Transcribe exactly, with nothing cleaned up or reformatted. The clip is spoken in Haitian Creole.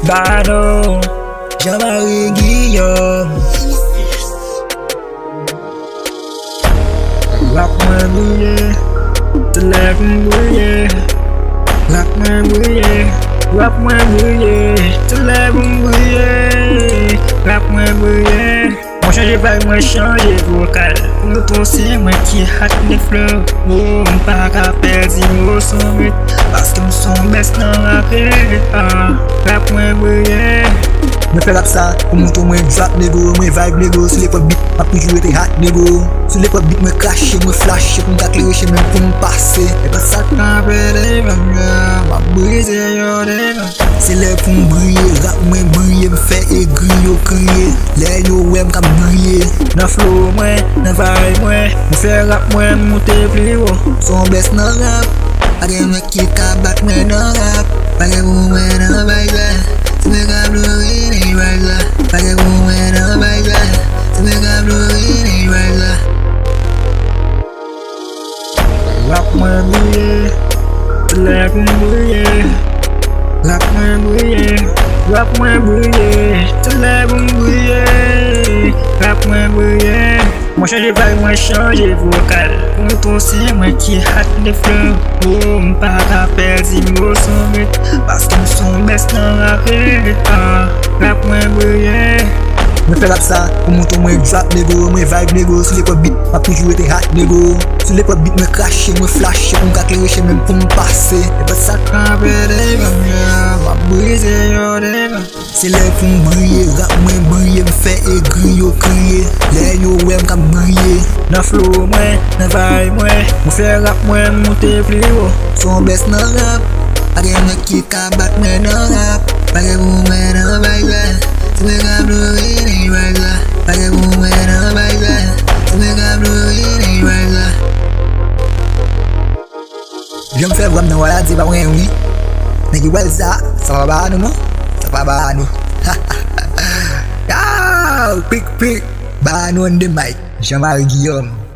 Bano, Jean-Marie Guillaume. Rap mwen briye, se lè pou m briye. Rap mwen briye, rap mwen briye, se lè pou m briye. Rap mwen briye. Mwen chanje vibe, mwen chanje vokal. Pou nou tou se mwen ki hot nèg flow. Oh, m pa ka pèdi mo son rit. Paske m son best nan rap, eh, ah. Rap mwen briye. Mwen fè rap sa pou mouton mwen drop, nego. Mwen vibe, nego. Sou lepòk beat, m ap toujou rete hot, nego. Sou lepòk beat, mwen krache, mwen flashe pou m ka klere chemen pou m pase. E pa sa k kanpe devan m yo, m ap brize yo devan. Se lè pou m briye, rap mwen briye, m fè egri yo kriye. Lè yo wè m k ap briye, nan flow mwen, nan vibe mwen, mwen fè rap mwen moute pi wo. Son best nan rap, pa gen nèg ki ka bat mwen nan rap. Pa gen pou mwen nan vibe la, se mwen k ap domine vibe la. Pa gen pou mwen nan vibe la, se mwen k ap domine vibe la. Rap mwen briye, se lè pou m briye. Rap mwen briye, rap mwen briye, se lè pou m briye. Rap mwen briye. Mwen chanje vibe, mwen chanje vokal. Pou nou tou se mwen ki hot nèg flow. Oh, m pa ka pèdi mo son rit. Paske m son best nan rap, eh, ah. Rap mwen briye. Mwen fè rap sa pou mouton mwen drop, nego. Mwen vibe, nego. Sou lepòk beat, m ap toujou rete hot, nego. Sou lepòk beat, mwen krache, mwen flashe pou m ka klere chemen pou m pase. E pa sa k kanpe devan m yo, m ap brize yo devan. Se lè pou m briye, rap mwen briye, m fè egri yo kriye. Lè yo wè m k ap briye, nan flow mwen, nan vibe mwen, mwen fè rap mwen moute pi wo. Son best nan rap, pa gen nèg ki ka bat mwen nan rap. Pa gen pou mwen nan vibe la, se mwen k ap domine vibe la. Pa gen pou mwen nan vibe la, se mwen k ap domine vibe la. Jan m fè vwa m nan wala di pa mwen wi. Nèg yo pral sa, sa pa ba nou non. Sa pa ba nou. Yow, pik pik, ba nou on the mic. Jean-Marie Guillaume.